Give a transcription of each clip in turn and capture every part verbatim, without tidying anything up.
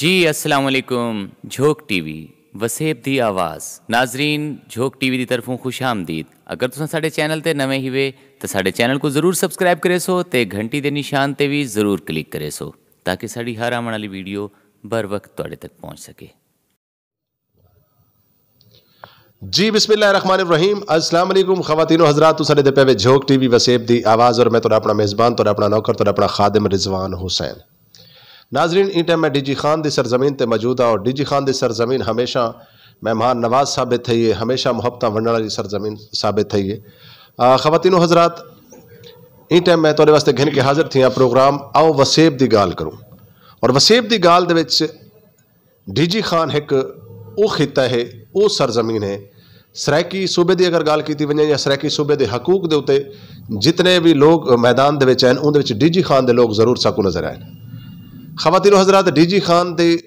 جی السلام علیکم۔ جھوک T V, وسیب دی آواز۔ ناظرین، جھوک ٹی وی دی طرفوں خوش آمدید۔ اگر تساں ساڈے چینل تے نویں ہیوے تاں ساڈے چینل کوں ضرور سبسکرائب کریسو تے گھنٹی دے نشان تے وی ضرور کلک کریسو، تاکہ ساڈی ہر آوݨ والی ویڈیو بر وقت تہاڈے تک پہنچ سکے۔ جی بسم اللہ الرحمن الرحیم۔ السلام علیکم خواتین و حضرات، تساں ݙیہدے پئے وے جھوک ٹی وی وسیب دی آواز، اور میں تہاݙا اپݨا میزبان، تہاݙا اپݨا نوکر، تہاݙا اپݨا خادم رضوان حسین۔ ناظرین، ایں ٹائم میں ڈی جی خان دی سرزمین تے موجود ہاں، اور ڈی جی خان دی سرزمین ہمیشہ مہمان نواز ثابت تھئی ہے، ہمیشہ محبتاں ونڈݨ والی سرزمین ثابت تھئی ہے۔ آ، خواتین و حضرات، ایں ٹائم میں تہاݙے واسطے گھن کے حاضر تھیاں پروگرام آؤ وسیب دی ڳالھ کروں۔ اور وسیب دی ڳالھ دے وچ ڈی جی خان ہک او خطہ ہے، او سرزمین ہے۔ سرائیکی صوبے دی اگر ڳالھ کیتی ونڄے یا سرائیکی صوبے دے حقوق دے اتے جتنے وی لوگ میدان دے وچ ہن، اوندے وچ ڈی جی خان دے لوگ ضرور ساکوں نظر آئن۔ خواتین و حضرات، ڈی جی خان دی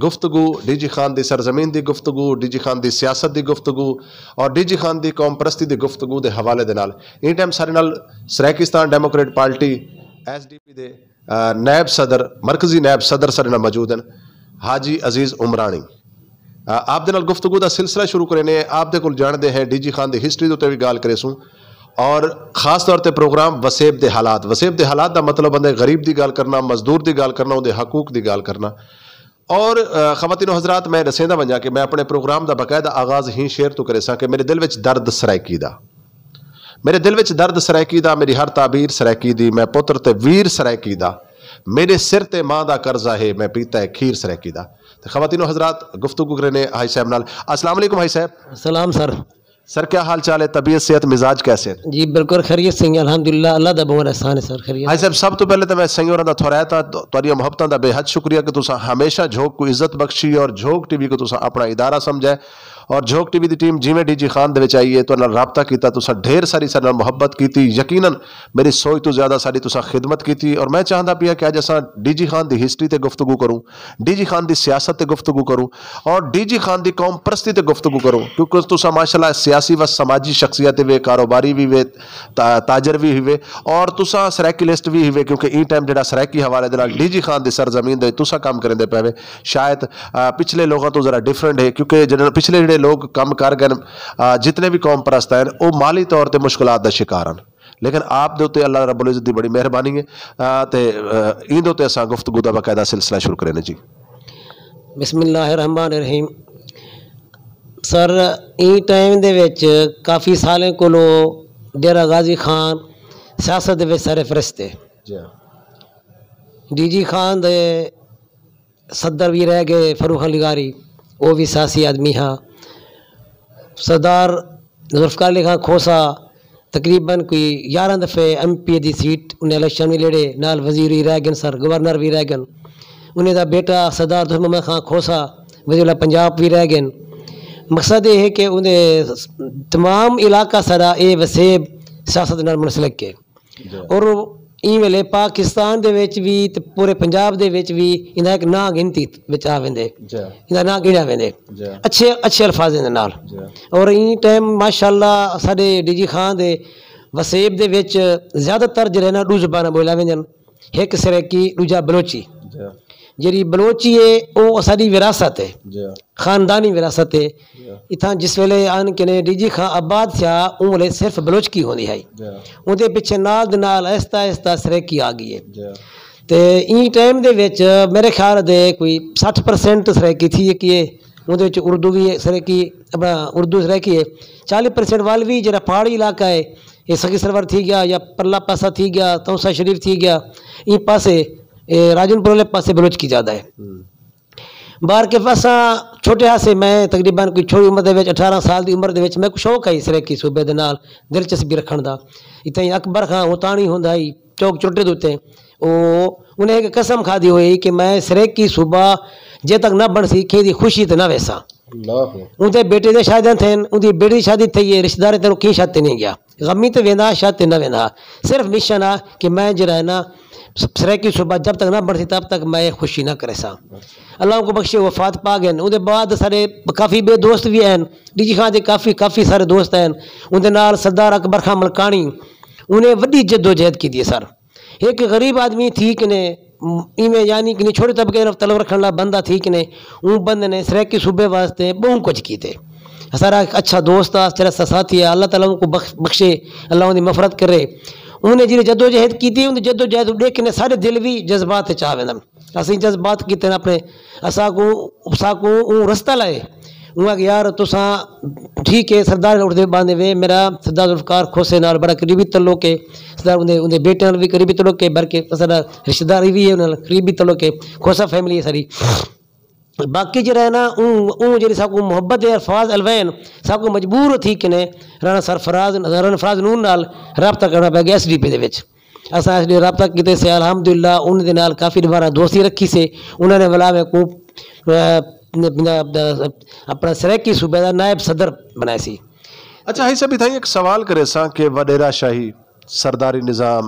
گفتگو، ڈی جی خان دی سرزمین دی گفتگو، ڈی جی خان دی سیاست دی گفتگو اور ڈی جی خان دی قوم پرستی دی گفتگو دے حوالے دے نال ایں ٹائم ساݙے نال Saraikistan democrat party, S D پی دے آ، نائب صدر، مرکزی نائب صدر ساݙے نال موجود ہن، حاجی عزیز عمرانی۔ آ، آپ دے نال گفتگو دا سلسلہ شروع کرینے ہیں، آپ دے کول جاݨدے ہیں D G Khan the history they اتے وی ڳالھ کریسوں، اور خاص طور تے پروگرام وسیب دے حالات، وسیب دے حالات دا مطلب ہوندے غریب دی ڳالھ کرنا، مزدور دی ڳالھ کرنا، اوندے حقوق دی ڳالھ کرنا۔ اور، آ، خواتین و حضرات، میں ݙسیندا ونڄاں کہ میں اپݨے پروگرام دا باقاعدہ آغاز ہی شعر توں کریساں کہ میݙے دل وچ درد سرائیکی دا، میݙے دل وچ درد سرائیکی دا، میݙی ہر تعبیر سرائیکی دی، میں پتر تے ویر سرائیکی دا، میݙے سر تے ماں دا قرضہ ہے، میں پیتا ہے کھیر سرائیکی دا۔ تے خواتین و حضرات، گفتگو کرینے حاجی صاحب نال۔ السلام علیکم حاجی صاحب۔ سلام سر۔ سر، کیا حال چال ہے؟ طبیعت، صحت، مزاج کیسے ہیں؟ جی بالکل خیریت سے ہیں، الحمدللہ، اللہ دا بہت احسان ہے سر، خیریت۔ حاجی صاحب، سب توں پہلے تے میں سئیں ہوراں دا تھورائت ہاں، تہاݙیاں محبتاں دا بے حد شکریہ کہ تساں ہمیشہ جھوک کوں عزت بخشی اور جھوک ٹی وی کوں تساں اپݨا ادارہ سمجھا ہے۔ اور جھوک ٹی وی دی ٹیم جیویں ڈی جی خان دے وچ آئی ہے، تہاݙے نال رابطہ کیتا، تساں ڈھیر ساری ساݙے نال محبت کیتی۔ یقیناً میݙی سوچ توں زیادہ ساݙی تساں خدمت کیتی، اور میں چاہندا پیاں کہ اڄ اساں D G Khan the history تے گفتگو کروں، ڈی جی خان دی سیاست تے گفتگو کروں، اور ڈی جی خان دی قوم پرستی تے گفتگو کروں، کیونکہ تساں ماشاءاللہ سیاسی و سماجی شخصیت وے، کاروباری وی وے، تا-، تاجر وی ہوئے، اور تساں سرائیکلسٹ وی ہوئے، کیونکہ ایں ٹائم جڑا سرائیکی حوالے دے نال ڈی جی خان دی سرزمین دے تساں کم کریندے پئے وے۔ شاید، آ، پچھلے لوگاں توں ذرا ڈفرنٹ ہے، کیونکہ جنہاں پچھلے جڑے لوگ کم کر گئے ہن، آ، جتنے وی قوم پرست ہن، او مالی طور تے مشکلات دا شکار ہن، لیکن آپ دے اتے اللہ رب العزت دی بڑی مہربانی ہے۔ آ، تے، آ، ایں دے اتے اساں گفتگو دا باقاعدہ سلسلہ شروع کرینے جی۔ بسم اللہ الرحمن الرحیم۔ سر، ایں ٹائم دے وچ کافی سالیں کولو ڈیرہ غازی خان سیاست دے وچ سرفہرست ہے۔ جی۔ ڈی جی خان دے صدر وی رہ ڳئے، فاروق خان لغاری، او وی سیاسی آدمی ہا۔ سردار ذوالفقار علی خان کھوسہ تقریباً کوئی یارہاں دفعے ایم پی اے دی سیٹ انہیں الیکشن وی لڑے، نال وزیر وی رہ ڳئن سر، گورنر وی رہ ڳئن۔ انہیں دا بیٹا سردار دوست محمد خان کھوسہ وزیر اعلیٰ پنجاب وی رہ ڳئن۔ مقصد اے ہے کہ انہیں تمام علاقہ سارا اے وسیب سیاست نال منسلک ہے۔ جی۔ اور ایں ویلے پاکستان دے وچ وی تے پورے پنجاب دے وچ وی ایندا ہک ناں گنتی وچ آ ویندے۔ جی۔ ایندا ناں گنیا ویندے۔ جی۔ اچھے، اچھے الفاظ دے نال۔ جی۔ اور ایں ٹائم ماشاءاللہ ساݙے ڈی جی خان دے وسیب دے وچ زیادہ تر جیڑھے نا ݙو زباناں ٻولا ویندن، ہک سرائیکی، ݙوجھا بلوچی۔ جی۔ جیڑھی بلوچی ہے، او اساݙی وراثت ہے، جی۔ خاندانی وراثت ہے۔ جی۔ اتھاں جس ویلے آن کنے ڈی جی خان آباد تھیا، اوں ویلے صرف بلوچکی ہوندی ہئی۔ جی۔ اوندے پچھے نال دے نال آہستہ آہستہ سرائیکی آ ڳئی ہے۔ جی۔ تے ایں ٹائم دے وچ میرے خیال دے کوئی سٹھ پرسنٹ سرائیکی تھی ہے کہ اوندے وچ اردو وی ہے، سرائیکی، اپݨا اردو سرائیکی ہے۔ چالیہہ پرسنٹ ول وی جیڑھا پہاڑی علاقہ ہے، اے سخی سرور تھی ڳیا یا پرلا پاسا تھی ڳیا، تونسہ شریف تھی ڳیا، ایں پاسے، اے راجن پور والے پاسے بلوچکی زیادہ ہے۔ ہوں۔ بہرکیف اساں چھوٹے ہاسے، میں تقریباً کوئی چھوٹی عمر دے وچ، اٹھارہ سال دی عمر دے وچ میکوں شوق ہئی سرائیکی صوبے دے نال دلچسپی رکھݨ دا۔ اتھائیں اکبر خان ہوتاݨی ہوندا ہئی چوک چوٹے دے اتے، او، انہیں ہک قسم کھادی ہوئی کہ میں سرائیکی صوبہ جے تک نہ بݨسی، کہیں دی خوشی تے نہ ویساں۔ اللہ۔ اوندے بیٹے دے شادیاں تھین، اوندی بیٹی دی شادی تھئی ہے، رشتہ داریں تینوں کہیں شادی تے نہیں ڳیا۔ غمی تے ویندا، شادی تے نہ ویندا۔ صرف مشن آ کہ میں جیڑھا ہے نا، س-، سرائیکی صوبہ جب تک نہ بݨسی، تب تک میں خوشی نہ کریساں۔ اللہ اونکوں بخشے، وفات پا ڳئن۔ اوندے بعد ساݙے کافی ٻئے دوست وی ہن، ڈی جی خان دے کافی، کافی سارے دوست ہن۔ اوندے نال سردار اکبر خان ملکاݨی، انہیں وݙی جدوجہد کیتی ہے سر۔ ہک غریب آدمی تھی کنے ایویں یعنی کہ چھوٹے طبقے نال تعلق رکھݨ والا بندہ تھی کنے، اوں بندے نے سرائیکی صوبے واسطے ٻہوں کجھ کیتے۔ سارا اچھا دوست آ، چرا سا ساتھی آ، اللہ تعالیٰ اوں کوں بخ-، بخشے، اللہ اوں دی مغفرت کرے۔ اوں نے جیڑھی جدوجہد کیتی، اوں دی جدوجہد ݙیکھ کنے سارے دل وی جذبات اچ آ ویندن۔ اسیں جذبات کیتے نے اپݨے، اساکوں، اساکوں اوں رستہ لائے۔ اوں آکھیا، یار، تساں ٹھیک ہے، سردار نال اٹھدے ٻاہندے وے، میݙا سردار ذوالفقار کھوسے نال بڑا قریبی تعلق ہے، سردار اوندے، اوندے بیٹے نال وی قریبی تعلق ہے، بلکہ اساݙا رشتہ داری وی ہے، انہاں نال قریبی تعلق ہے، کھوسہ فیملی ہے ساری۔ باقی جیڑھا ہے نا، اوں، اوں جیڑھی ساکوں محبت دے الفاظ الوین، ساکوں مجبور تھی کنے رانا سرفراز، رانا فراز نور نال رابطہ کرݨا پئے ڳیا ایس ڈی پی دے وچ۔ اساں ایس ڈی رابطہ کیتے سے، الحمدللہ انہاں دے نال کافی وار دوستی رکھی سے۔ انہاں نے ولا میکوں، آ، اپݨا سرائیکی صوبے دا نائب صدر بݨائے سی۔ اچھا، ہائی صاحب، اتھاں ہک سوال کریساں کہ وݙیرہ شاہی، سرداری نظام،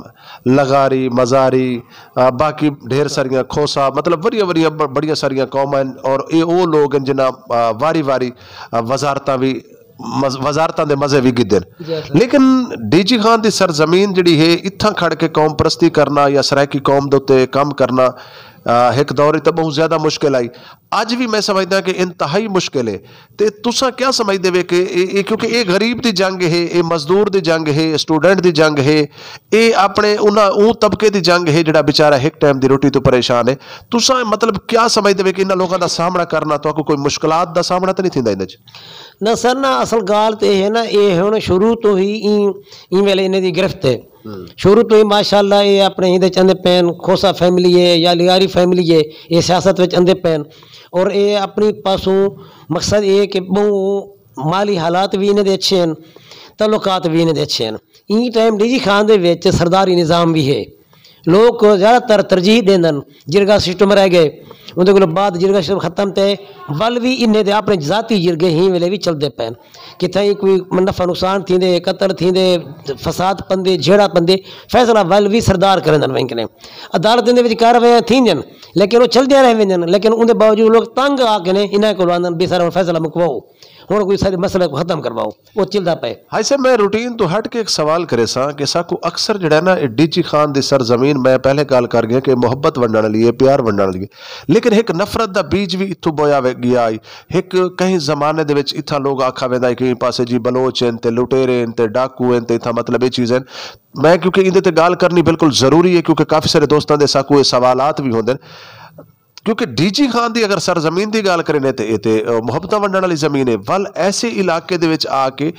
لغاری، مزاری، آ، باقی ڈھیر ساریاں کھوسہ، مطلب وݙیاں وݙیاں ب-، بڑیاں ساریاں قوماں ہن، اور اے او لوگ ہن جنہاں، آ، واری واری، آ، وزارتاں وی مز-، وزارتاں دے مزے وی گھدن۔ جی سر۔ لیکن ڈی جی خان دی سرزمین جیڑھی ہے، اتھاں کھڑ کے قوم پرستی کرنا یا سرائیکی قوم دے اتے کم کرنا، آ، ہک دور تے ٻہوں زیادہ مشکل آئی۔ اڄ وی میں سمجھدا کہ انتہائی مشکل ہے۔ تے تساں کیا سمجھدے وے کہ اے، اے، کیونکہ اے غریب دی جنگ ہے، اے مزدور دی جنگ ہے، اے اسٹوڈنٹ دی جنگ ہے، اے اپݨے انہاں اوں طبقے دی جنگ ہے جیڑھا بیچارہ ہک ٹائم دی روٹی توں پریشان ہے۔ تساں مطلب کیا سمجھدے وے کہ انہاں لوکاں دا سامݨا کرنا، تہاکوں کوئی مشکلات دا سامݨا تے نہیں تھیندا انہاں اچ؟ نہ سر، نہ، اصل ڳالھ تے اے ہے نا، اے ہݨ شروع توں ہی ایں، ایں ویلے انہیں دی گرفت ہے۔ ہوں۔ شروع توں ہی ماشاءاللہ اے اپݨے ایندے چ اندے پئن، کھوسہ فیملی ہے یا لغاری فیملی ہے، اے سیاست وچ اندے پئن۔ اور اے اپݨی پاسوں مقصد اے کہ ٻہوں مالی حالات وی انہیں دے اچھے ہن، تعلقات وی انہیں دے اچھے ہن۔ ایں ٹائم ڈی جی خان دے وچ سرداری نظام وی ہے۔ لوک زیادہ تر ترجیح ݙیندن، جرگہ سسٹم رہ ڳئے، اوندے کولوں بعد جرگہ سسٹم ختم تے ول وی انہیں دے اپݨے ذاتی جرگے ہی ویلے وی چلدے پئن۔ کتھائیں کوئی نفع نقصان تھیندے، قتل تھیندے، فساد پندے، جھیڑا پندے، فیصلہ ول وی سردار کریندن وینکنے۔ عدالتیں دے وچ کاروائیاں تھیندین، لیکن او چلدیاں رہ ویندین، لیکن اوندے باوجود لوک تنگ آ کے نے انہاں کولوں آندن بھی سارا فیصلہ مکواؤ، ہݨ کوئی سارے مسئلے کوں ختم کرواؤ۔ او چلدا پئے۔ ہائی صاحب، میں روٹین توں ہٹ کے ہک سوال کریساں کہ ساکوں اکثر جیڑھا ہے نا، اے ڈی جی خان دی سرزمین، میں پہلے ڳالھ کر ڳیا کہ محبت ونڈݨ والی ہے، پیار ونڈݨ والی ہے، لیکن ہک نفرت دا بیج وی اتھوں بویا وے-، ڳیا ہئی۔ ہک کہیں زمانے دے وچ اتھاں لوک آکھا ویندا ہئی کہ ایں پاسے جی بلوچ ہن تے لٹیرے ہن تے ڈاکو ہن تے اتھاں مطلب اے چیز ہن۔ میں کیونکہ ایندے تے ڳالھ کرݨی بالکل ضروری ہے، کیونکہ کافی سارے دوستاں دے ساکوں اے سوالات وی ہوندن۔ کیونکہ ڈی جی خان دی اگر سرزمین دی ڳالھ کرینے تے اے تے، آ، محبتاں ونڈݨ والی زمین ہے، ول ایسے علاقے دے وچ آ کے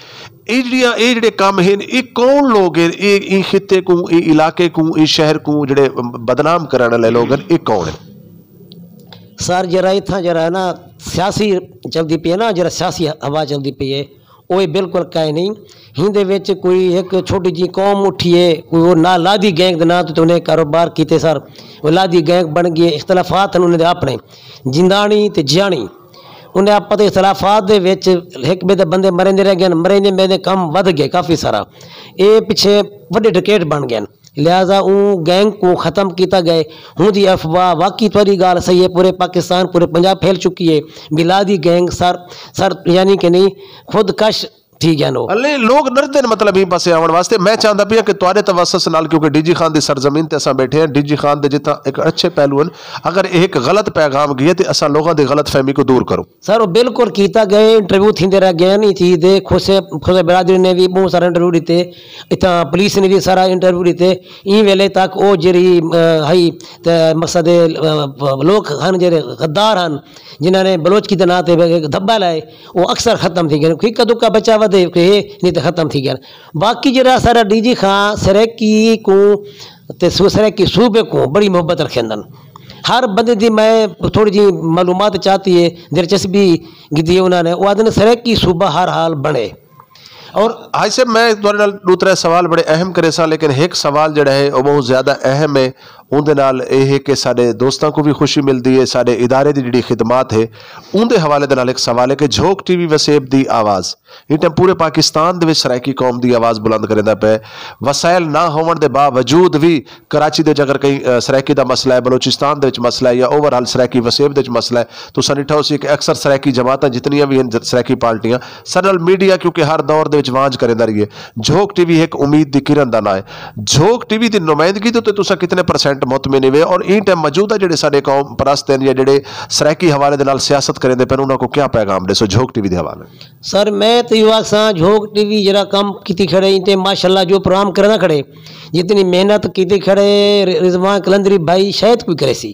اے جیڑھیاں، اے جیڑھے کم ہن، اے کون لوگ ہن؟ اے، ایں خطے کوں، ایں علاقے کوں، ایں شہر کوں جیڑھے بدنام کرݨ والے لوگ ہن، اے کون ہن؟ سر، جیڑھا اتھاں جیڑھا ہے نا، سیاسی چلدی پئی ہے نا، جیڑھا سیاسی ہوا چلدی پئی ہے، او اے بالکل کائے نہیں۔ ہیندے وچ کوئی ہک چھوٹی جی قوم اٹھی ہے، کوئی او نہ لادھی گینگ دے ناں تے انہیں کاروبار کیتے سر۔ او لادھی گینگ بݨ ڳئے، اختلافات ہن انہیں دے اپݨے، جنداݨی تے جیاݨی۔ انہیں آپت اختلافات دے وچ ہک ٻئے دے بندے مریندے رہ ڳئے، مریندے مریندے کم ودھ ڳئے کافی سارا۔ اے پچھے وݙے ڈکیٹ بݨ ڳئے۔ لہذا اوں گینگ کوں ختم کیتا ڳئے۔ ہوں دی افواہ، واقعی تہاݙی ڳالھ صحیح ہے، پورے پاکستان، پورے پنجاب پھیل چکی ہے۔ بلا دی گینگ سر، سر یعنی کہ نہیں، خود کش تھی ڳئے ہن۔ ہلے لوگ ݙردن مطلب ایں پاسے آوݨ واسطے۔ میں چاہندا پیاں کہ تہاݙے توسط نال، کیونکہ ڈی جی خان دی سرزمین تے اساں ٻیٹھے ہیں، ڈی جی خان دے جتھاں ہک اچھے پہلو ہن، اگر اے ہک غلط پیغام ڳئے تے اساں لوگاں دی غلط فہمی کوں دور کرو۔ سر، او بالکل کیتا ڳئے، انٹرویو تھیندے رہ ڳئے ہن، ایں چیز دے۔ کھوسے، کھوسے برادری نے وی ٻہوں سارا انٹرویو ݙتے، اتھاں پولیس نے وی سارا انٹرویو ݙتے۔ ایں ویلے تک او جیڑھی، آ، ہئی تے مقصد اے، آ، لوک ہن جیڑھے غدار ہن، جنہاں نے بلوچ کیتے ناں تے ہک دھبا لائے، او اکثر ختم تھی ڳئے۔ کوئی ہکا دکا بچا ودے، کوئی ہے، نہیں تے ختم تھی ڳئے۔ باقی جیڑھا سارا ڈی جی خان سرائیکی کوں تے سو-، سرائیکی صوبے کوں بڑی محبت رکھیندن۔ ہر بندے دی میں تھوڑی جی معلومات چاتی ہے، دلچسپی گھدی ہے انہاں نے۔ او آہدن سرائیکی صوبہ ہر حال بݨے۔ اور حاج صاحب، میں تہاݙے نال ݙو ترے سوال بڑے اہم کریساں، لیکن ہک سوال جیڑھا ہے، او ٻہوں زیادہ اہم ہے۔ اوندے نال اے ہے کہ ساݙے دوستاں کوں وی خوشی ملدی ہے، ساݙے ادارے دی جیڑھی خدمات ہے، اوندے حوالے دے نال ہک سوال ہے کہ جھوک ٹی وی وسیب دی آواز، ایں ٹائم پورے پاکستان دے وچ سرائیکی قوم دی آواز بلند کریندا پئے۔ وسائل نہ ہووݨ دے باوجود وی کراچی دے وچ اگر کہیں، آ، سرائیکی دا مسئلہ ہے، بلوچستان دے وچ مسئلہ ہے، یا اوور آل سرائیکی وسیب دے وچ مسئلہ ہے، تساں ݙٹھا ہوسی کہ اکثر سرائیکی جماعتاں جتنیاں وی ہن، ج-، سرائیکی پارٹیاں، ساݙے نال میڈیا، کیونکہ ہر دور دے وچ وانج کریندا رہیے۔ جھوک ٹی وی ہک امید دی کرن دا ناں ہے۔ جھوک ٹی وی دی نمائندگی دے اتے تساں کتنے پرسینٹ مطمئن ہوے اور ایں ٹائم موجودہ جڑے ساڈے قوم پرست ہیں یا جڑے سرائیکی حوالے دے نال سیاست کریندے پن، انہاں کو کیا پیغام ڈیسو جھوک ٹی وی دے حوالے؟ سر، میں تو یہ آخساں، جھوک ٹی وی جڑا کم کیتی کھڑے، ایں تے ماشاءاللہ جو پروگرام کرنا کھڑے، جتنی محنت کیتی کھڑے، ر- رضوان قلندری بھائی شاید کوئی کرے سی۔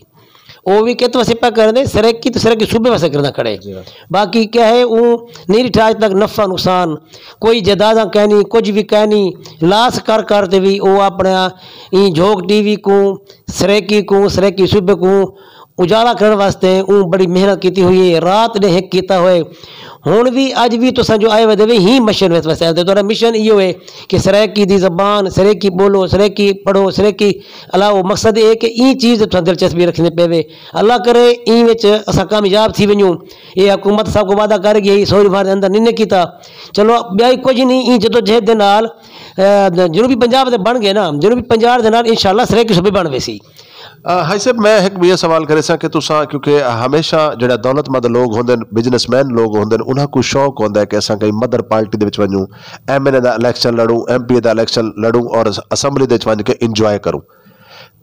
او وی کت واسطے پیا کرندے، سرائیکی تو سرائیکی صوبے واسطے کرنا کھڑے۔ جی ہاں۔ باقی کیا ہے، اوں نہیں ڈٹھا اج تک نفع نقصان، کوئی جائیداداں کہنی، کچھ بھی کہنی، لاس کر کر تے بھی او اپنا ایں جھوک ٹی وی کو، سرائیکی کو، سرائیکی صوبے کو اجالا کرن واسطے اوں بڑی محنت کیتی ہوئی ہے، رات نے ہک کیتا ہوئے۔ ہن وی اج وی تساں جو آئے ودے وے ہی مشن وچ وسے تے تہاڈا مشن ایہو ہے کہ سرائیکی دی زبان، سرائیکی بولو، سرائیکی پڑھو، سرائیکی الاؤ۔ مقصد اے کہ ایں چیز تے تساں دلچسپی رکھنے پے وے۔ اللہ کرے ایں وچ اساں کامیاب تھی ونجوں۔ اے حکومت سب کو وعدہ کر گئی، سو ریفار دے اندر نہیں نے کیتا۔ چلو، ٻیا ہی کچھ نہیں، ایں جدوجہد دے نال، اے، جنوبی پنجاب دے بن گئے نا، جنوبی پنجاب دے نال انشاءاللہ سرائیکی صوبے بن ویسی۔ آ، حاجی صاحب، میں ہک ٻیا سوال کریساں کہ تساں، کیونکہ ہمیشہ جڑا دولت مند لوگ ہوندن، بزنس مین لوگ ہوندن، انہاں کوں شوق ہوندا ہے کہ اساں کہیں مدر پارٹی دے وچ ونجوں، ایم این اے دا الیکشن لڑوں، ایم پی اے دا الیکشن لڑوں اور اسمبلی دے وچ ونج کے انجوائے کروں۔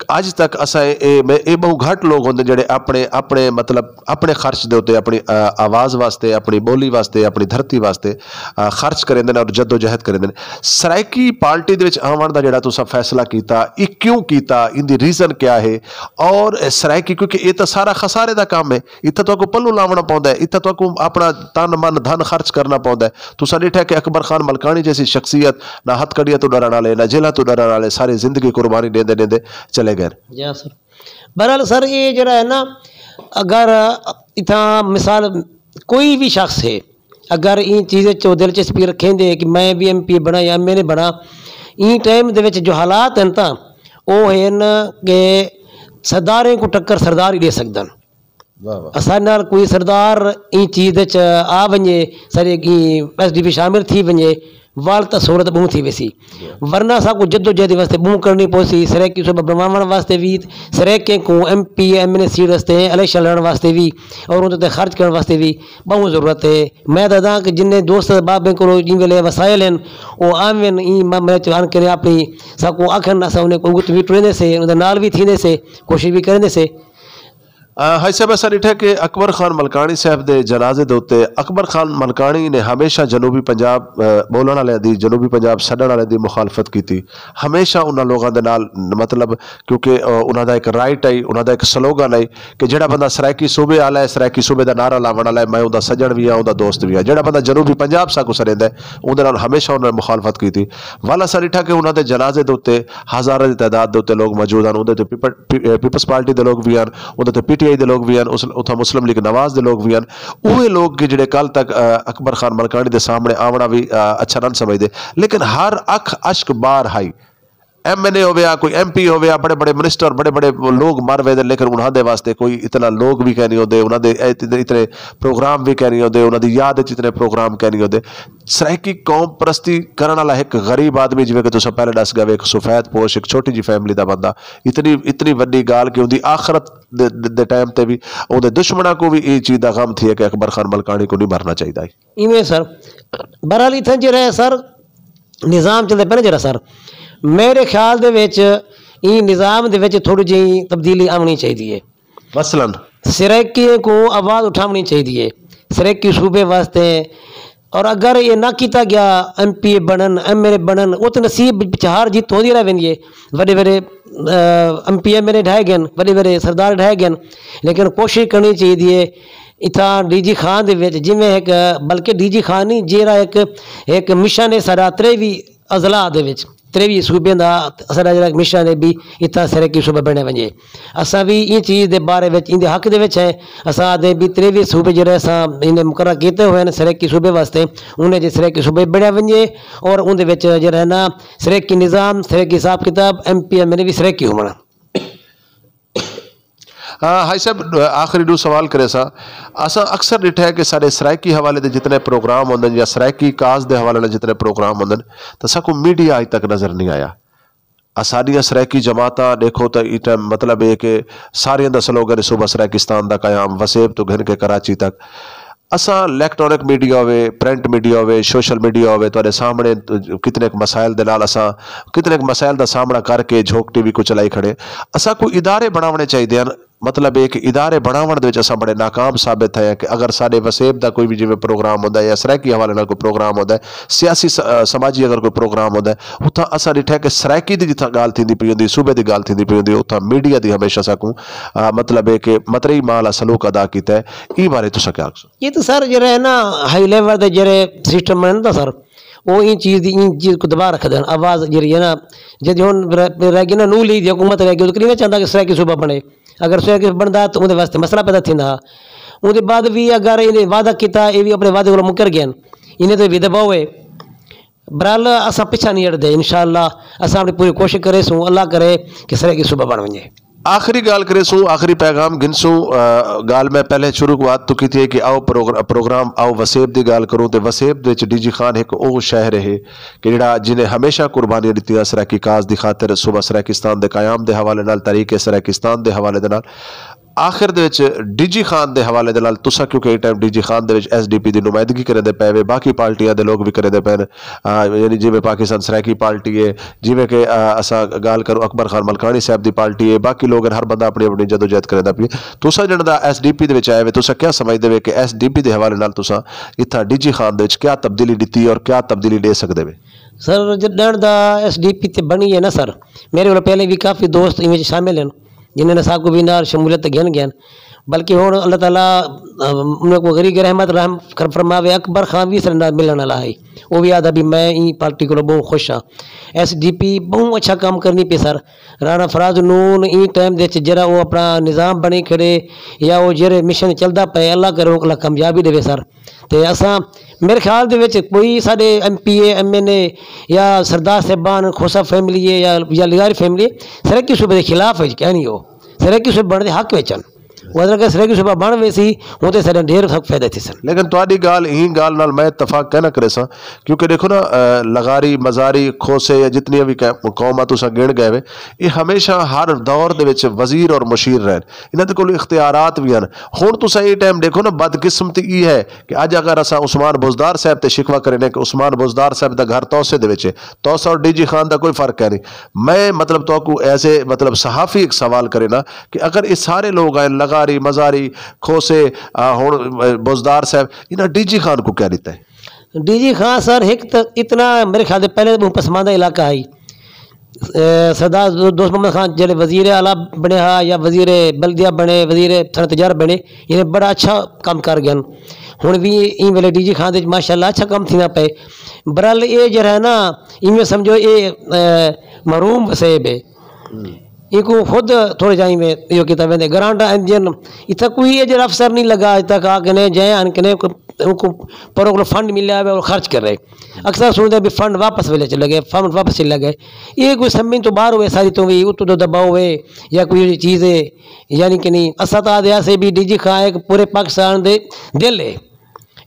اج تک اساں اے، اے، میں، اے ٻہوں گھٹ لوگ ہوندن جڑے اپنے، اپنے، مطلب، اپنے خرچ دے اتے، اپنی، آ، آواز واسطے، اپنی ٻولی واسطے، اپنی دھرتی واسطے، آ، خرچ کریندن اور جدوجہد کریندن۔ سرائیکی پارٹی دے وچ آوݨ دا جڑا تساں فیصلہ کیتا، اے کیوں کیتا؟ ایندی ریزن کیا ہے؟ اور سرائیکی، کیونکہ اے تاں سارا خسارے دا کم ہے، اتھاں تہاکوں پلو لاوݨا پوندا ہے، اتھاں تہاکوں اپݨا تن من دھن خرچ کرنا پوندا ہے۔ تساں ݙٹھا کہ اکبر خان ملکانی جیسی شخصیت نہ ہتھ کڑیاں توں ݙرݨ والے، نہ جیلھاں توں ݙرݨ والے، ساری زندگی قربانی ݙیندے ݙیندے چلے ڳئے۔ جی ہاں سر۔ بہرحال سر، اے جڑا ہے نا، اگر اتھاں مثال کوئی بھی شخص ہے، اگر ایں چیز وچ او دلچسپی رکھیندے کہ میں بھی ایم پی اے بݨاں یا ایم این اے بݨاں، ایں ٹائم دے وچ جو حالات ہن تاں او ہن کہ سرداریں کو ٹکر سردار ہی ݙے سڳدن۔ واہ واہ۔ اساݙے نال کوئی سردار ایں چیز وچ آ ونڄے، ساݙے ایں ایس ڈی پی شامل تھی ونڄے، ول تاں سہولت ٻہوں تھی ویسی۔ جی۔ ورنہ ساکوں جدوجہد واسطے ٻہوں کرݨی پوسی، سرائیکی صوبہ بݨواوݨ واسطے وی، سرائیکیں کوں M P A, M N A seat واسطے، الیکشن لڑݨ واسطے وی، اور اوں تے خرچ کرݨ واسطے وی ٻہوں ضرورت ہے۔ میں تاں آہداں کہ جنہیں دوست احبابیں کولوں جیں ویلے وسائل ہن، او آون، ایں م-، میں چوہان کرے اپݨی ساکوں آکھن، اساں انہیں کوں اڳت وی ٹریندے سے، انہیں نال وی تھیندے سے، کوشش وی کریندے سے۔ آ، حاجی صاحب، اساں ݙٹھا کہ اکبر خان ملکانی صاحب دے جنازے دے اتے اکبر خان ملکانی نے ہمیشہ جنوبی پنجاب، آ، ٻولݨ والے دی، جنوبی پنجاب سݙݨ والے دی مخالفت کیتی۔ ہمیشہ انہاں لوگاں دے نال، مطلب، کیونکہ، آ، انہاں دا ہک رائٹ ہے، انہاں دا ہک سلوگن ہے کہ جڑا بندہ سرائیکی صوبے والا ہے، سرائیکی صوبے دا نعرہ لاوݨ والا ہے، میں اوندا سڄݨ وی ہاں، اوندا دوست وی ہاں۔ جڑا بندہ جنوبی پنجاب ساکوں سݙیندا ہے، اوندے نال ہمیشہ انہاں نے مخالفت کیتی۔ ول اساں ݙٹھا کہ انہاں دے جنازے دے اتے ہزاراں دی تعداد دے اتے لوگ موجود ہن، اوندے تے پیپل-، پی-، پیپلز پارٹی دے لوگ وی ہن، اوندے تے پی ٹی آئی دے لوگ وی ہن، اس، اتھاں مسلم لیگ نواز دے لوگ وی ہن۔ اوہے لوگ کہ جڑے کل تک، آ، اکبر خان ملکانی دے سامݨے آوݨا وی، آ، اچھا نہ سمجھدے، لیکن ہر اکھ اشک بار ہائی۔ ایم این اے ہووے یا کوئی ایم پی ہووے یا بڑے بڑے منسٹر، بڑے بڑے لوگ مر ویندے، لیکن انہاں دے واسطے کوئی اتنا لوگ وی کائنی ہوندے، انہاں دے ات-، اتنے پروگرام وی کائنی ہوندے، انہاں دی یاد وچ اتنے پروگرام کائنی ہوندے۔ سرائیکی قوم پرستی کرݨ والا ہک غریب آدمی، جیویں کہ تساں پہلے ݙس ڳئے، ہک سفید پوش، ہک چھوٹی جی فیملی دا بندہ، اتنی، اتنی وݙی ڳالھ کہ اوندی آخرت دے، دے، دے ٹائم تے وی اوندے دشمناں کوں وی ایں چیز دا غم تھیے کہ اکبر خان ملکانی کوں نہیں مرنا چاہیدا۔ ایویں سر، بہرحال اتھاں جیڑھا ہے سر، نظام چلدا پیا نا جیڑھا سر، میرے خیال دے وچ ایں نظام دے وچ تھوڑی جہی تبدیلی آوݨی چاہیدی ہے۔ مثلاً؟ سرائیکیاں کوں آواز اٹھاوݨی چاہیدی ہے سرائیکی صوبے واسطے، اور اگر یہ نہ کیتا گیا، ایم پی اے بݨن، ایم این اے بݨن، وہ تو نصیب وچ ہار جیت ہوندی رہ ویندی ہے۔ وݙے وݙے، آ، M P A, M N اے ڈھائے ڳئے ہن، وݙے وݙے سردار ڈھائے ڳئے ہن، لیکن کوشش کرݨی چاہیدی ہے اتھاں ڈی جی خان دے وچ جیویں ہک، بلکہ ڈی جی خان نہیں، جیڑھا ہک، ہک مشن ہے ساݙا تریوی اضلاع دے وچ، تریوی صوبیں دا ساݙا جیڑھا مشن ہے بھی اتھاں سرائیکی صوبہ بݨیا ونڄے۔ اساں وی ایں چیز دے بارے وچ، ایندے حق دے وچ ہیں۔ اساں آہدے بھی تریوی صوبے جیڑھے اساں انہیں مقرر کیتے ہوئے ہیں سرائیکی صوبے واسطے، انہیں جے سرائیکی صوبے بݨیا ونڄے اور اوندے وچ جیڑھا ہے نا سرائیکی نظام، سرائیکی حساب کتاب، M P A, M N اے وی سرائیکی ہووݨ۔ ہاں، حاجی صاحب، آخری ݙو سوال کریساں۔ اساں اکثر ݙٹھا ہے کہ ساݙے سرائیکی حوالے دے جتنے پروگرام ہوندن یا سرائیکی کاز دے حوالے نال جتنے پروگرام ہوندن، تاں ساکوں میڈیا اڄ تک نظر نہیں آیا۔ اساݙیاں سرائیکی جماعتاں ݙیکھو تاں ایں ٹائم مطلب ہے کہ ساریاں دا سلوگن ہے صوبہ سرائیکستان دا قیام، وسیب توں گھن کے کراچی تک۔ اساں الیکٹرانک میڈیا ہووے، پرنٹ میڈیا ہووے، سوشل میڈیا ہووے، تہاݙے سامݨے کتنے ک مسائل دے نال اساں کتنے ک مسائل دا سامݨا کر کے جھوک ٹی وی کوں چلائی کھڑے۔ اساں کوں ادارے بݨاوݨے چاہیدے ہن۔ مطلب اے کہ ادارے بݨاوݨ دے وچ اساں بڑے ناکام ثابت تھئے ہیں کہ اگر ساݙے وسیب دا کوئی وی جیویں پروگرام ہوندا ہے یا سرائیکی حوالے نال کوئی پروگرام ہوندا ہے، سیاسی س-، سماجی اگر کوئی پروگرام ہوندا ہے، اتھاں اساں ݙٹھا ہے کہ سرائیکی دی جتھاں ڳالھ تھیندی پئی ہوندی، صوبے دی ڳالھ تھیندی پئی ہوندی، اتھاں میڈیا دی ہمیشہ ساکوں، آ، مطلب اے کہ مترئی ماں آلا سلوک ادا کیتا ہے۔ ایں بارے تساں کیا آکھسو؟ یہ تو سر جڑے ہے نا، ہائی لیول دے جڑے سسٹم بنے نا سر، وہ این چیز دی، این چیز کو دبا رکھ دین۔ آواز جڑی ہے نا، جد ہن رہ، رہ گئی نا، نون لیگ دی حکومت رہ گئی، تو کہیں نہ چاہتا کہ سرائیکی صوبہ بنے۔ اگر سرائیکی بندا تو اون دے واسطے مسئلہ پیدا تھیندا۔ اون دے بعد بھی اگر انہیں وعدہ کیتا، یہ بھی اپنے وعدے کو مکر گئے، انہیں تو بھی دباؤ ہے۔ برحال اساں پچھا نہیں ہٹدے، انشاءاللہ اساں اپݨی پوری کوشش کریسوں، اللہ کرے کہ سرائیکی صوبہ بݨ ونڄے۔ آخری ڳالھ کریسوں، آخری پیغام گھنسوں۔ آ، ڳالھ میں پہلے شروعات تو کیتی ہے کہ آؤ پروگر-، پروگرام آؤ وسیب دی ڳالھ کروں، تے وسیب دے وچ ڈی جی خان ہک او شہر ہے کہ جڑا جنہیں ہمیشہ قربانیاں ݙتیاں سرائیکی کاز دی خاطر، صوبہ سرائیکستان دے قیام دے حوالے نال، تحریک سرائیکستان دے حوالے دے نال۔ آخر دے وچ ڈی جی خان دے حوالے دے نال، تساں کیونکہ ایں ٹائم ڈی جی خان دے وچ ایس ڈی پی دی نمائندگی کریندے پئے وے، باقی پارٹیاں دے لوگ وی کریندے پئے ہن، آ، یعنی جیویں پاکستان سرائیکی پارٹی ہے، جیویں کہ، آ، اساں ڳالھ کروں اکبر خان ملکاݨی صاحب دی پارٹی ہے، باقی لوگ ہن، ہر بندہ اپݨی اپݨی جدوجہد کریندا پئے۔ تساں جݙاں دا ایس ڈی پی دے وچ آئے وے، تساں کیا سمجھدے وے کہ ایس ڈی پی دے حوالے نال تساں اتھاں ڈی جی خان دے وچ کیا تبدیلی ݙتی اور کیا تبدیلی ݙے سڳدے وے؟ سر، جݙاں دا ایس ڈی پی تے بݨی ہے نا سر، میرے کولوں پہلے بھی کافی دوست ایں وچ شامل ہن، جنہاں نے ساکوں بھی نال شمولیت گھن ڳئن۔ بلکہ ہݨ اللہ تعالیٰ، ام، انہاں کوں غریق رحمت رحم کر فرماوے۔ اکبر خان وی ساݙے نال ملݨ والا ہئی، او وی آہدا بھی میں ایں پارٹی کولوں ٻہوں خوش ہاں۔ ایس ڈی پی ٻہوں اچھا کم کرنی پئی سر۔ رانا فراز نون ایں ٹائم دے وچ جیڑھا او اپݨا نظام بݨی کھڑے یا او جیڑھے مشن چلدا پئے، اللہ کرے اونکوں اللہ کامیابی ݙیوے سر۔ تے اساں، میرے خیال دے وچ کوئی ساݙے M P A, M N اے یا سردار صاحبان، کھوسہ فیملی ہے یا، یا لغاری فیملی ہے، سرائیکی صوبے دے خلاف ہے، کہیں نہیں ہو۔ سرائیکی صوبے بݨ دے حق وچ ہن۔ وہ اگر سرائیکی صوبہ بݨ ویسی، ہوں تے ساݙے ڈھیر سک فائدہ تھیسن۔ لیکن تہاݙی ڳالھ، ایں ڳالھ نال میں اتفاق کائنا کریساں، کیونکہ ݙیکھو نا، آ، لغاری، مزاری، کھوسے یا جتنیاں وی قے-، قوماں تساں ڳݨ ڳئے وے، اے ہمیشہ ہر دور دے وچ وزیر اور مشیر رہن۔ انہاں دے کول اختیارات وی ہن۔ ہݨ تساں اے ٹائم ݙیکھو نا، بدقسمتی ای ہے کہ اڄ اگر اساں عثمان بزدار صاحب تے شکوہ کرینے کہ عثمان بزدار صاحب دا گھر توسے دے وچ ہے، توسا اور ڈی جی خان دا کوئی فرق ہے نہیں۔ میں مطلب تہاکوں ایز اے مطلب صحافی ایک سوال کرینا کہ اگر اے سارے لوگ آئن، لغاری، مزاری، کھوسے، آ، ہݨ، آ، بزدار صاحب، انہاں ڈی جی خان کوں کیا ݙتا ہے؟ ڈی جی خان سر، ہک تاں اتنا میرے خیال دے پہلے ٻہوں پسماندہ علاقہ ہئی۔ اے، سردار دو-، دوست محمد خان جیڑھے وزیر اعلیٰ بݨے ہا یا وزیر بلدیہ بݨے، وزیر صنعت تجارت بݨے، انہیں بڑا اچھا کم کر ڳئن۔ ہݨ وی ایں ویلے ڈی جی خان دے وچ ماشاءاللہ اچھا کم تھیندا پئے۔ برحال اے جیڑھا ہے نا، ایویں سمجھو اے، اے، محروم وسیب ہے۔ اینکوں خود تھوڑے جائیں میں ایہو کیتا ویندے۔ گرانٹاں آندیاں ہن، اتھاں کوئی اے جیڑھا افسر نہیں لڳا اڄ تک آ کنے جئیں آن کنے کو، کو پرو کو فنڈ ملیا ہوئے اور خرچ کرے۔ اکثر سݨدے بھی فنڈ واپس ویلے چلے ڳئے، فنڈ واپس چلے ڳئے۔ اے کوئی سمجھ توں ٻاہر ہوئے، ساری توں وی اتوں دباؤ ہوئے یا کوئی اہڑی چیز ہے، یعنی کہ نہیں۔ اساں تاں آہدے ہاسے بھی ڈی جی خان ہک پورے پاکستان دے دل ہے،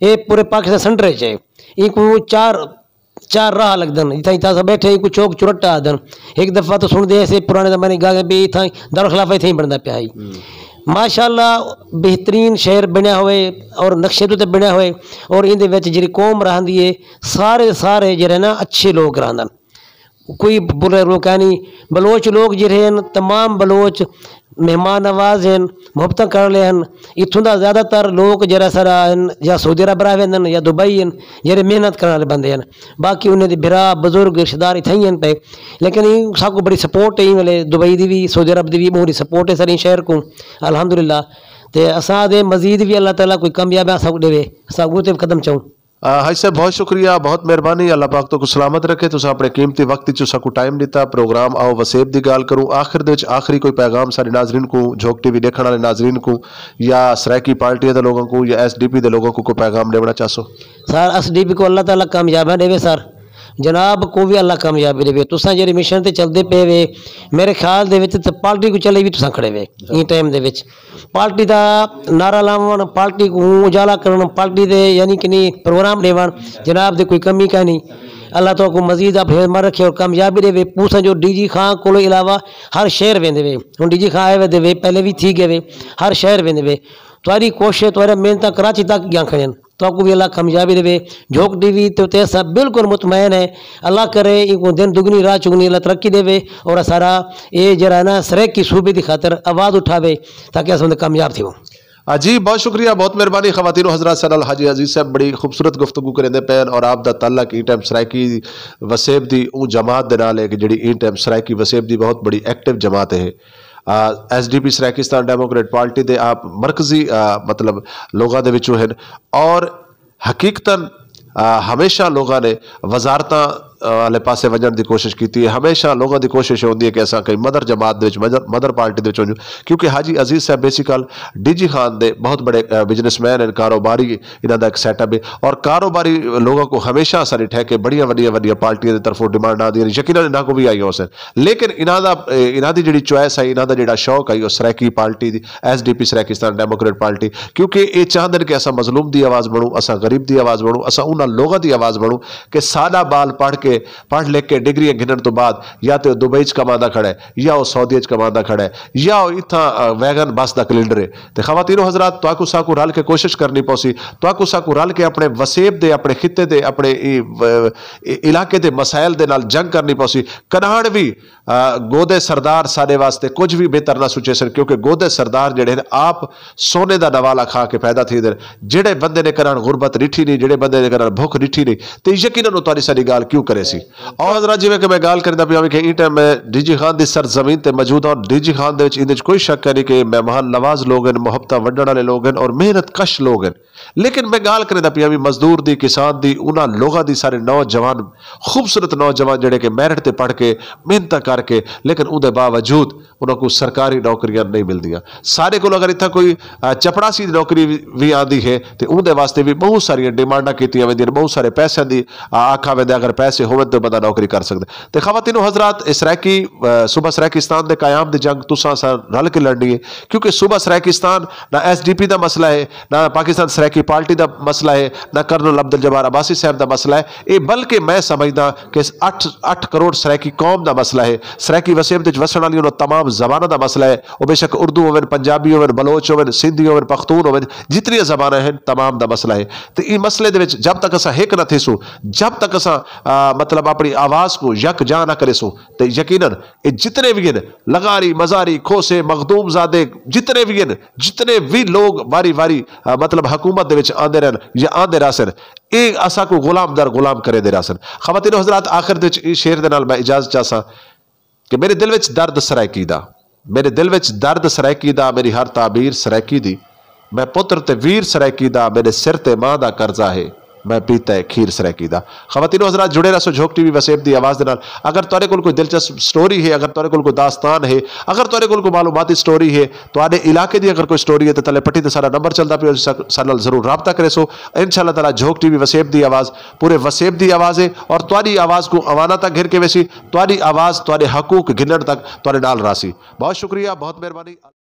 اے پورے پاکستان سینٹر وچ ہے۔ اینکوں چار چار راہ لڳدن، اتھاں، اتھاں اساں ٻیٹھے ہیں، کوئی چوک چرٹا آہدن۔ ہک دفعہ تاں سݨدے ہاسے پراݨے زمانے ڳالھیں بھی اتھاں دارالخلافہ اتھاں ہی بݨدا پیا ہئی۔ ماشاءاللہ بہترین شہر بݨیا ہوئے اور نقشے دے اتے بݨیا ہوئے، اور ایندے وچ جیڑھی قوم رہندی ہے، سارے، سارے جیڑھے نا اچھے لوگ رہندن۔ کوئی برے لوگ کائنی۔ بلوچ لوگ جیڑھے ہن، تمام بلوچ مہمان نواز ہن، محبتاں کرݨ والے ہن۔ اتھوں دا زیادہ تر لوک جیڑھا سارا ہن یا سعودی عرب رہ ویندن یا دبئی ہن، جیڑھے محنت کرݨ والے بندے ہن۔ باقی انہیں دے بھرا، بزرگ، رشتہ دار اتھائیں ہن پئے۔ لیکن ایں ساکوں بڑی سپورٹ ہے، ایں ویلے دبئی دی وی، سعودی عرب دی وی ٻہوں سپورٹ ہے سارے شہر کوں، الحمدللہ۔ تے اساں دے مزید وی اللہ تعالیٰ کوئی کامیابیاں ساکوں ݙیوے، اساں اڳوں تے وی قدم چاؤں۔ آ، حاج صاحب، بہت شکریہ، بہت مہربانی، اللہ پاک تہاکوں سلامت رکھے۔ تساں اپݨے قیمتی وقت وچ ساکوں ٹائم ݙتا، پروگرام آؤ وسیب دی ڳالھ کروں۔ آخر دے وچ آخری کوئی پیغام سارے ناظرین کوں، جھوک ٹی وی ݙیکھݨ والے ناظرین کوں، یا سرائیکی پارٹی دے لوگاں کوں، یا ایس ڈی پی دے لوگاں کوں کوئی پیغام ݙیوݨا چاہسو؟ سر، ایس ڈی پی کوں اللہ تعالیٰ کامیابیاں ݙیوے سر، جناب کوں وی اللہ کامیابی ݙیوے۔ تساں جیڑھے مشن تے چلدے پئے وے، میرے خیال دے وچ تے پارٹی کوں چلے وی تساں کھڑے وے ایں ٹائم دے وچ۔ پارٹی دا نعرہ لاوݨ، پارٹی کوں اجالا کرݨ، پارٹی دے یعنی کہ نہیں پروگرام ݙیوݨ، جناب دے کوئی کمی کائنی۔ اللہ تہاکوں مزید آپ ہمت رکھے اور کامیابی ݙیوے۔ پوساں جو ڈی جی خان کولوں علاوہ ہر شہر ویندے وے۔ ہݨ ڈی جی خان آئے ویندے وے، پہلے وی تھی ڳئے وے، ہر شہر ویندے وے۔ تہاݙی کوشش، تہاݙے محنتاں کراچی تک ڳیاں کھڑین۔ تہاکوں وی اللہ کامیابی ݙیوے۔ جھوک ٹی وی تے اتے اساں بالکل مطمئن ہیں۔ اللہ کرے اینکوں دن دگنی رات چگنی اللہ ترقی ݙیوے، اور اساݙا اے جیڑھا ہے نا سرائیکی صوبے دی خاطر آواز اٹھاوے، تاکہ اساں کامیاب تھیوں۔ آ جی، بہت شکریہ، بہت مہربانی۔ خواتین و حضرات، ساݙے نال حاجی عزیز صاحب بڑی خوبصورت گفتگو کریندے پئے ہن، اور آپ دا تعلق ایں ٹائم سرائیکی وسیب دی اوں جماعت دے نال ہے کہ جڑی ایں ٹائم سرائیکی وسیب دی بہت بڑی ایکٹیو جماعت ہے۔ آ، S D P Saraikistan democrat party دے آپ مرکزی، آ، مطلب لوگاں دے وچوں ہن، اور حقیقتاً، آ، ہمیشہ لوگاں نے وزارتاں، آ، والے پاسے ونڄݨ دی کوشش کیتی ہے۔ ہمیشہ لوگاں دی کوشش ہوندی ہے کہ اساں کہیں مدر جماعت دے وچ، مدر، مدر پارٹی دے وچ ونڄوں، کیونکہ حاجی عزیز صاحب بیسیکل ڈی جی خان دے بہت بڑے، آ، بزنس مین ہن، کاروباری انہاں دا ایک سیٹ اپ ہے، اور کاروباری لوگاں کو ہمیشہ اساں ݙٹھا ہے کہ بڑیاں وݙیاں وݙیاں پارٹیاں دی طرفوں ڈیمانڈ آندی ہے، یقیناً انہاں کو بھی آئی ہوسن۔ لیکن انہاں دا، اے، انہاں دی جڑی چوائس ہے، انہاں دا جڑا شوق ہے، او سرائیکی پارٹی دی، S D P Saraikistan democrat party, کیونکہ اے چاہندن کہ اساں مظلوم دی آواز بݨوں، اساں غریب دی آواز بݨوں، اساں انہاں لوگاں دی آواز بݨوں کہ ساݙا ٻال پڑھ کے، پڑھ لکھ کے ڈگریاں گھنݨ توں بعد یا تے او دبئی چ کماندا کھڑا ہے، یا او سعودیہ چ کماندا کھڑا ہے، یا او اتھاں، آ، ویگن بس دا کلینڈر ہے۔ تے خواتین و حضرات، تہاکوں ساکوں رل کے کوشش کرنی پوسی، تہاکوں ساکوں رل کے اپݨے وسیب دے، اپݨے خطے دے، اپݨے اے، و-، اے علاقے دے مسائل دے نال جنگ کرنی پوسی۔ کݙاہݨ وی، آ، گودے سردار ساݙے واسطے کجھ وی بہتر نہ سوچیسن، کیونکہ گودے سردار جڑے ہن آپ سونے دا نوالا کھا کے پیدا تھیندے ہن۔ جڑے بندے نے کݙاہݨ غربت ݙٹھی نہیں، جڑے بندے نے کݙاہݨ بھکھ ݙٹھی نہیں، تے یقیناً او تہاݙی ساݙی ڳالھ کیوں کریسی؟ اور حضرات، جیویں کہ میں ڳالھ کریندا پیا وی کہ ایں ٹائم میں ڈی جی خان دی سرزمین تے موجود ہاں۔ ڈی جی خان دے وچ، ایندے وچ کوئی شک ہے نہیں کہ مہمان نواز لوگ ہن، محبتاں ونڈݨ والے لوگ ہن اور محنت کش لوگ ہن۔ لیکن میں ڳالھ کریندا پیا وی مزدور دی، کسان دی، انہاں لوگاں دی، سارے نوجوان، خوبصورت نوجوان جڑے کہ میرٹ تے پڑھ کے، محنتاں کر کے، لیکن اوندے باوجود انہاں کوں سرکاری نوکریاں نہیں ملدیاں۔ ساݙے کول اگر اتھاں کوئی، آ، چپڑاسی دی نوکری وی، وی آندی ہے تے اوندے واسطے وی بہت ساریاں ڈیمانڈاں کیتیاں ویندیاں، بہت سارے پیسیاں دی، آ، آکھا ویندا، اگر پیسے ہوون تے بندہ نوکری کر سڳدا۔ تے خواتین و حضرات، اے سرائیکی، آ، صوبہ سرائیکستان دے قیام دی جنگ تساں اساں رل کے لڑنی ہے، کیونکہ صوبہ سرائیکستان نہ ایس ڈی پی دا مسئلہ ہے، نہ پاکستان سرائیکی پارٹی دا مسئلہ ہے، نہ کرنل عبدالجبار عباسی صاحب دا مسئلہ ہے۔ اے بلکہ میں سمجھدا کہ اٹھ، اٹھ کروڑ سرائیکی قوم دا مسئلہ ہے، سرائیکی وسیب دے وچ وسݨ والی انہاں تمام زباناں دا مسئلہ ہے۔ او بے شک اردو ہوون، پنجابی ہوون، بلوچ ہوون، سندھی ہوون، پختون ہوون، جتنیاں زباناں ہن، تمام دا مسئلہ ہے۔ تے ایں مسئلے دے وچ جب تک اساں ہک نہ تھیسوں، جب تک اساں، آ، مطلب اپݨی آواز کو یکجا نہ کریسوں، تے یقیناً اے جتنے وی ہن، لغاری، مزاری، کھوسے، مخدوم زادے، جتنے وی ہن، جتنے وی لوگ واری واری، آ، مطلب حکومت دے وچ آندے رہن یا آندے رہسن، اے اساکوں غلام در غلام کریندے رہسن۔ خواتین و حضرات، آخر دے وچ ایں شعر دے نال میں اجازت چاہساں کہ میرے دل وچ درد سرائیکی دا، میرے دل وچ درد سرائیکی دا، میری ہر تعبیر سرائیکی دی۔ میں پتر تے ویر سرائیکی دا، میرے سر تے ماں دا قرضہ ہے، میں پیتا ہے کھیر سرائیکی دا۔ خواتین و حضرات، جڑے رہسو جھوک ٹی وی وسیب دی آواز دے نال۔ اگر تہاݙے کول کوئی دلچسپ سٹوری ہے، اگر تہاݙے کول کوئی داستان ہے، اگر تہاݙے کول کوئی معلوماتی سٹوری ہے، تہاݙے علاقے دی اگر کوئی سٹوری ہے، تے تلے پٹی تے ساݙا نمبر چلدا پیا، سا-، ساݙے نال ضرور رابطہ کریسو۔ انشاءاللہ تعالیٰ جھوک ٹی وی وسیب دی آواز پورے وسیب دی آواز ہے، اور تہاݙی آواز کوں اواناں تک گھن کے ویسی، تہاݙی آواز تہاݙے حقوق گھنݨ تک تہاݙے نال راہسی۔ بہت شکریہ، بہت مہربانی۔